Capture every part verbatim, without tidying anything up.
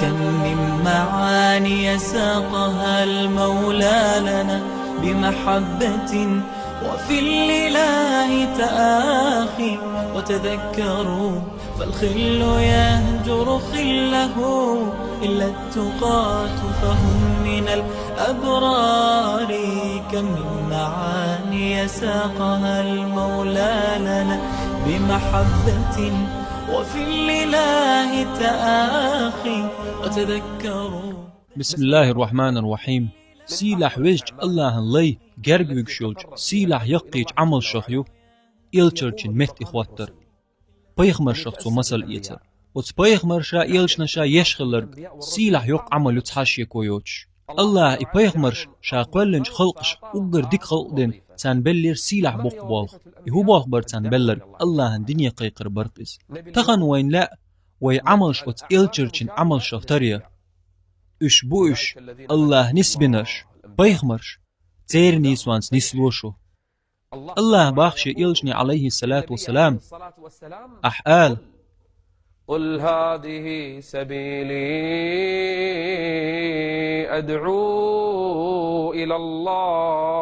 كم من معاني ساقها المولى لنا بمحبة، وفي الإله تآخي. وتذكروا فالخل يهجر خله إلا التقاة فهم من الأبرار. كم من معاني ساقها المولى لنا بمحبة، وفي الإله تآخي. وتذكروا. بسم الله الرحمن الرحيم. Сийлахь везачу Аллахьан лай герга вуьгуш йолчу сийлахь яккхийчу Ӏамалшах ю, элчанийн метта и хӀоттар. Пайхамаршах цо масал эцар. Оцу пайхамарша, элчанаша еш хилларг сийлахь йоккха Ӏамал ю цхьа шеко йоцуш. Аллахьа и пайхамарш ша кхоьллинчу халкъашка уггар дика халкъ дина, царна беллера сийлахь боккха болх. И хӀун болх бара царна белларг? Аллахьан дине кхайкхар бара иза. Тахана вайна лаьа вай Ӏамалш оцу элчанийн Ӏамалшах тара. Уьш бу уьш, Аллахьа нисбинарш, пайхамарш, церан нийсонца нисло шу. Аллахьа боху шен элчане, Ӏалайхиссалату вассалам, ахь ала: قل هذه سبيلي أدعو إلى الله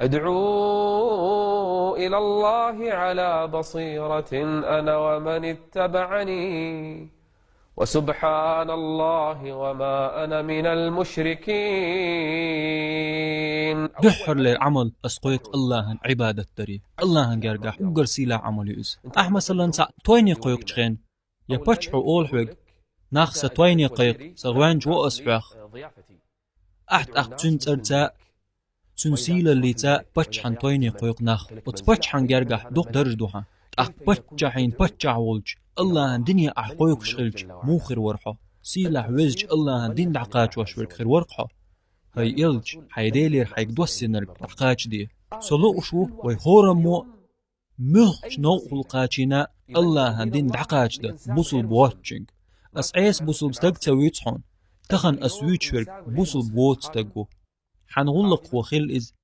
أدعو إلى الله على بصيرة أنا ومن اتبعني وسبحان الله وما أنا من المشركين. Дуьххьарлера Ӏамал ас кхойкху Аллахьан Ӏибадат даре, Аллахьан гергахь уггар сийлахь Ӏамал ю иза. Ахь, масалан, цхьаъ тойне кхойкхучу хенахь, я паччахьо олу хьоьга: «Нах, сан тойне кхайкха, сан гӀоьнча во ас хьох». Ахь тӀаккха цуьнан цӀарца, цуьнан сийлаллица паччахьан тойне кхойкху нах. Оцу паччахьан гергахь дукха дарж ду хьан. ТӀаккха паччахьийн паччахь волчу Аллахьан дине ахь кхойкхуш хилча, муха хир вара хьо? Сийлахь везачу Аллахьан дин дӀакхачош верг хир вара хьо. ХӀай элча, хьайн Делера хьайга доссинарг дӀакхачаде. Со лууш ву, вай хӀораммо муьлххачу новкъахула кхачийна Аллахьан дин дӀакхачадан бусулба воцучуьнга. Ас Ӏеса бусулба стаг ца вуьйцу хьуна. Тахана ас вуьйцуш верг бусулба воцу стаг ву. Хьан гӀуллакхо хила иза,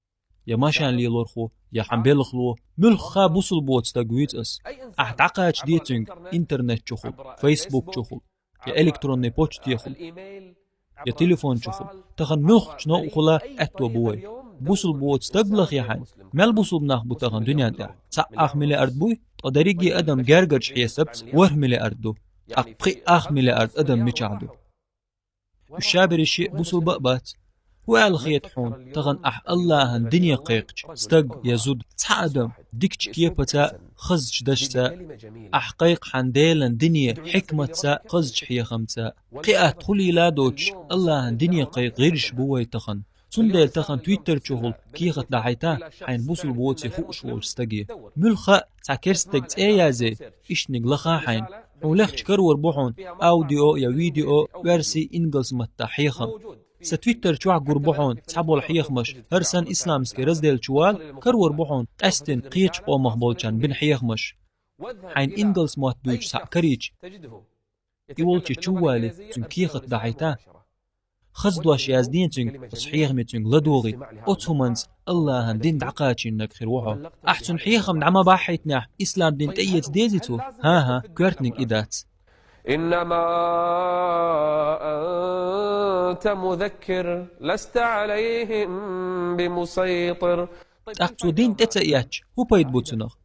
я машен лелорхо, я хьан белхало, муьлхха бусулба воцу стаг вуьйцу ас. Ахь дӀакхачаде цуьнга интернет чухула, фейсбук чухула, я электронный почтехула, я телефон чухула. Тахана муьлххачу новкъахула аьтто бу вай. Бусулба воцу стаг лахе хьайна, мел бусулба нах бу тахана дуьнен тӀехь? Цхьаъ ах миллиард буй, ткъа дерриге адам гергарчу хьесапца ворхӀ миллиард ду. ТӀаккха пхи ах миллиард адам мичахь ду? Уьш шаберриш а бусулба а бац. ХӀун аьлла хета хьуна, тахана ахь Аллахьан дине кхайкхича, стаг я зуда, цхьа адам, дикачу кепаца а, хазачу дашца а, ахь кхайкха хьан Делан дине хьикматца а, хазачу хьехамца а? Кхин атта хӀун лела а доцуш, Аллахьан дине кхайкха гӀирсаш бу вай тахана. Цундела тахана Twitter чухула кехат дӀахьайта хьайна бусулба воций хууш волчу стаге. Муьлхха а цхьа керста стеган цӀе а язъе, ишттаниг лаха хьайна. Хьуна лехча карор бу хьуна аудио я видео оьрсийн, ингалс маттахь хьехам. Сан Twitter чохь гур бу хьуна цхьаболу хьехамаш, хӀара санна исламский раздел чу вала, карор бу хьуна къаьсттина кхечу къомах болчарна бина хьехамаш. Хьайна ингалс мотт буьйцуш цхьаъ карийча, и волчу чу а валий, цуьнга кехат дӀахьайта, хаза дош яздина цуьнга, оцу хьехаме цуьнга ладогӀийта, оцу хӀуманца Аллахьан дин дӀакхачийнарг хир ву хьо. Ахь цуьнан хьехам дӀа ма бахьийтинехь, ислам дин тӀеэца дезий цо? ХӀан-хӀа, коьртаниг и дац. إنما أنت مذكر لست عليهم بمسيطر. ТӀаккха цо дин тӀе ца эцча, хӀун пайда бу цунах?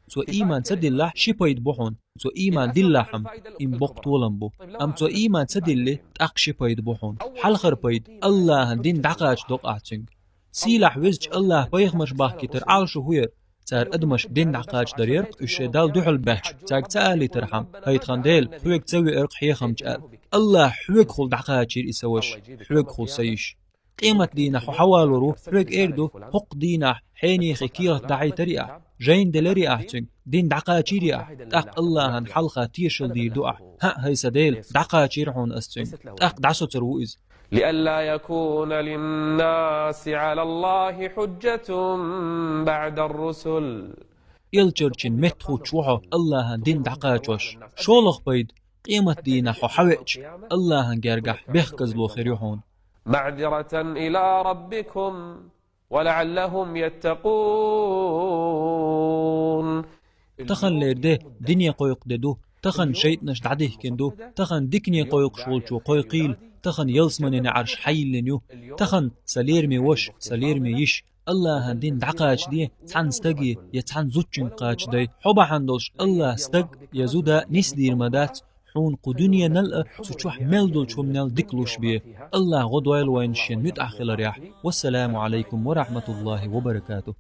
Цо ийман ца диллахь, ши пайда бу хьуна. Цо ийман диллахь-м, и-м боккха толам бу. Амма цо ийман ца диллий, тӀаккха ши пайда бу хьуна. Хьалхара пайда: Аллахьан дин дӀакхачадо ахь цуьнга. Сийлахь везачу Аллахьа пайхамарш бахкийтар Ӏалашо хӀун яра? Цара адамашка дин дӀакхачадар яра-кх, уьш шайн Далла дуьхьал баьхча, цаьрга ца алийтара-кх: «Хьайт хан Дела, хьоьга ца веара-кх хьехамча», — аьлла. Аллахьа хьоьгахула дӀакхачийра и, сан ваша, хьоьгахула, сан йиша. Къемат дийнахь хьо хьавалор ву, хьоьга эр ду: «ХӀокху дийнахь хьенехе кехат дӀахьийтарий ахь, жайна деларий ахь цуьнга, дин дӀакхачийрий ахь?» ТӀаккха Аллахьан хьалха тешалла дийр ду ахь: «ХӀаъ, хӀай сан Дела, дӀакхачийра хьуна ас цуьнга». ТӀаккха дӀасоцур ву иза. لئلا يكون للناس على الله حجة بعد الرسل. Элчанийн метта хуттуш ву хьо Аллахьан дин дӀакхачош. ШолгӀа пайда: къемат дийнахь хьо хьавеача, Аллахьан гергахь бехказло хир ю хьуна. معذرة إلى ربكم ولعلهم يتقون. Таханлера де дине кхойкху де ду, Тахан шайтӀанаш дӀадихкина ду, тахан дикане кхойкхуш волчо кхойкхийла, тахан ялсаманин Ӏарш хьайиллина ю, тахан са лераме ваша, са лераме йиша, Аллахьан дин дӀакхачаде цхьана стаге я цхьана зудчуьнга кхачадай. Хьо бахьана долуш Аллахь стаг я зуда нисдийр ма дац, хьуна кху дуьненал а, цу чохь мел долчу хӀуманел дика луш бен. Аллахь гӀо дойла вайна шен муьтӀахь хиларехь. Вассаламу Ӏалайкум ва рахьматуллахӀи ва баракатухӀ.